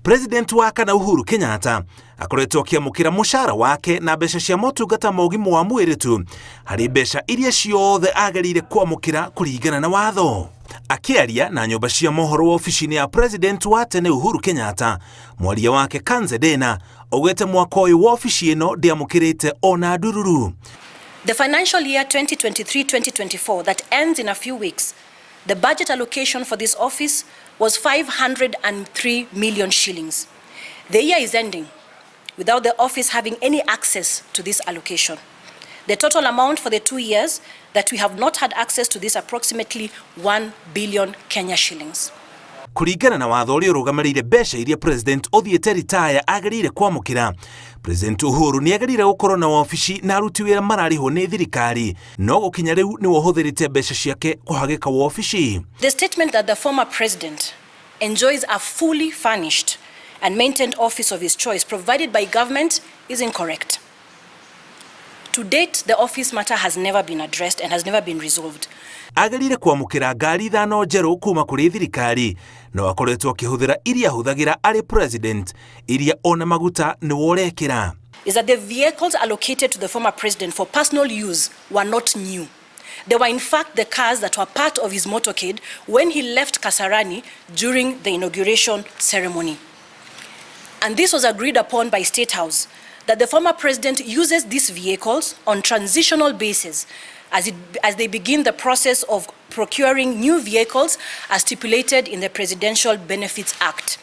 President wa kana Uhuru Kenyatta akoretwo akĩamũkĩra mũcara wake na mbeca cia motungata ma ũgima wa mwĩrĩ tu harĩ mbeca iria ciothe agĩrĩire kwamũkĩra kũringana na watho. Akĩaria na nyũmba cia mohoro wabici-inĩ ya President wa tene Uhuru Kenyatta, mwaria wake Kanze Dena augĩte mwaka ũyũ wabici ĩno ndĩamũkĩrĩte ona ndururu. The financial year 2023-2024 that ends in a few weeks, the budget allocation for this office was 503 million shillings. The year is ending without the office having any access to this allocation. The total amount for the 2 years that we have not had access to this, approximately 1 billion Kenya shillings. Kũringana na watho ũrĩa ũrũgamĩrĩire mbeca iria president ũthiĩte ritaya agĩrĩire kwamũkĩra, President Uhuru nĩ agĩrĩire gũkorwo na wabici na aruti wĩra mararĩhwo nĩ thirikari, no gũkinya rĩu nĩwe ũhũthĩrĩte mbeca ciake kũhagĩka wabici. The statement that the former president enjoys a fully furnished and maintained office of his choice provided by government is incorrect. To date, the office matter has never been addressed and has never been resolved. Agĩrĩire kwamũkĩra ngari ithano njerũ kuma kũrĩ thirikari, no akoretwo akĩhũthĩra iria ahũthagĩra arĩ president, iria ona maguta nĩwe ũrekĩra. Is that the vehicles allocated to the former president for personal use were not new. They were in fact the cars that were part of his motorcade when he left Kasarani during the inauguration ceremony. And this was agreed upon by State House that the former president uses these vehicles on transitional basis as they begin the process of procuring new vehicles as stipulated in the Presidential Benefits Act.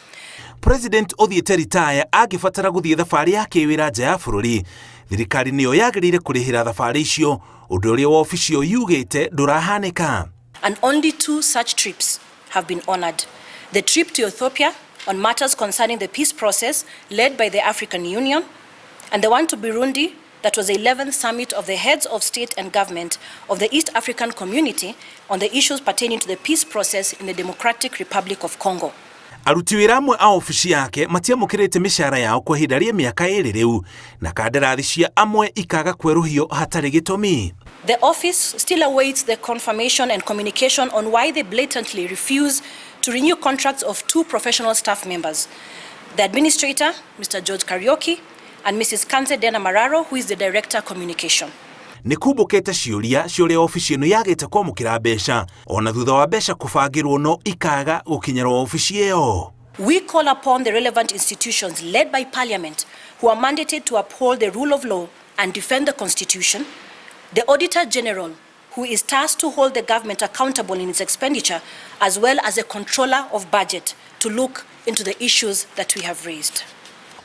President ũthiĩte ritaya angĩbatara gũthiĩ thabarĩ ya kĩwĩra nja ya bũrũri, thirikari nĩyo yagĩrĩire kũrĩhĩra thabarĩ icio, ũndũ ũrĩa wabici ĩyo yugĩte ndũrahanĩka. And only two such trips have been honored. The trip to Ethiopia on matters concerning the peace process led by the African Union, and the one to Burundi that was the 11th summit of the heads of state and government of the East African Community on the issues pertaining to the peace process in the Democratic Republic of Congo. Aruti wĩra amwe a obici yake matiamũkĩrĩte mĩcara yao kwa ihinda rĩa mĩaka 2 rĩu, na kandarathi cia amwe ikaga kwerũhio hatarĩ gĩtũmi. The office still awaits the confirmation and communication on why they blatantly refuse to renew contracts of two professional staff members, the administrator, Mr. George Kariuki, and Mrs. Kanze Dena Mararo, who is the director communication. Nĩ kumbũkĩte ciũria cia ũrĩa obici ĩno yagĩte kwamũkĩra mbeca ona thutha wa mbeca kũbangĩrwo no ikaga gũkinyĩra obici ĩyo. We call upon the relevant institutions led by Parliament, who are mandated to uphold the rule of law and defend the Constitution, the Auditor General, who is tasked to hold the government accountable in its expenditure, as well as a controller of budget, to look into the issues that we have raised.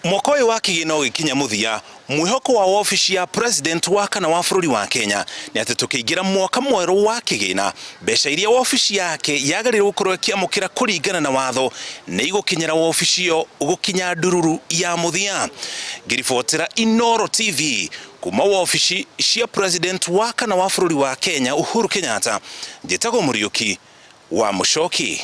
Mwaka ũyũ wa kĩgĩna ũgĩkinya mũthia, mwĩhoko wa wabici ya president wa kana wa bũrũri wa Kenya nĩ atĩ tũkĩingĩra mwaka mwerũ wa kĩgĩna, mbeca iria wabici yake yagĩrĩirwo gũkorwo ĩkĩamũkĩra kũringana na watho nĩ igũkinyĩra wabici ĩyo gũkinya ndururu ya mũthia. Ngĩribotera Inoro TV kuma wabici cia president wa kana wa bũrũri wa Kenya Uhuru Kenyatta, njĩtagwo Mũriũki wa Mũcoki.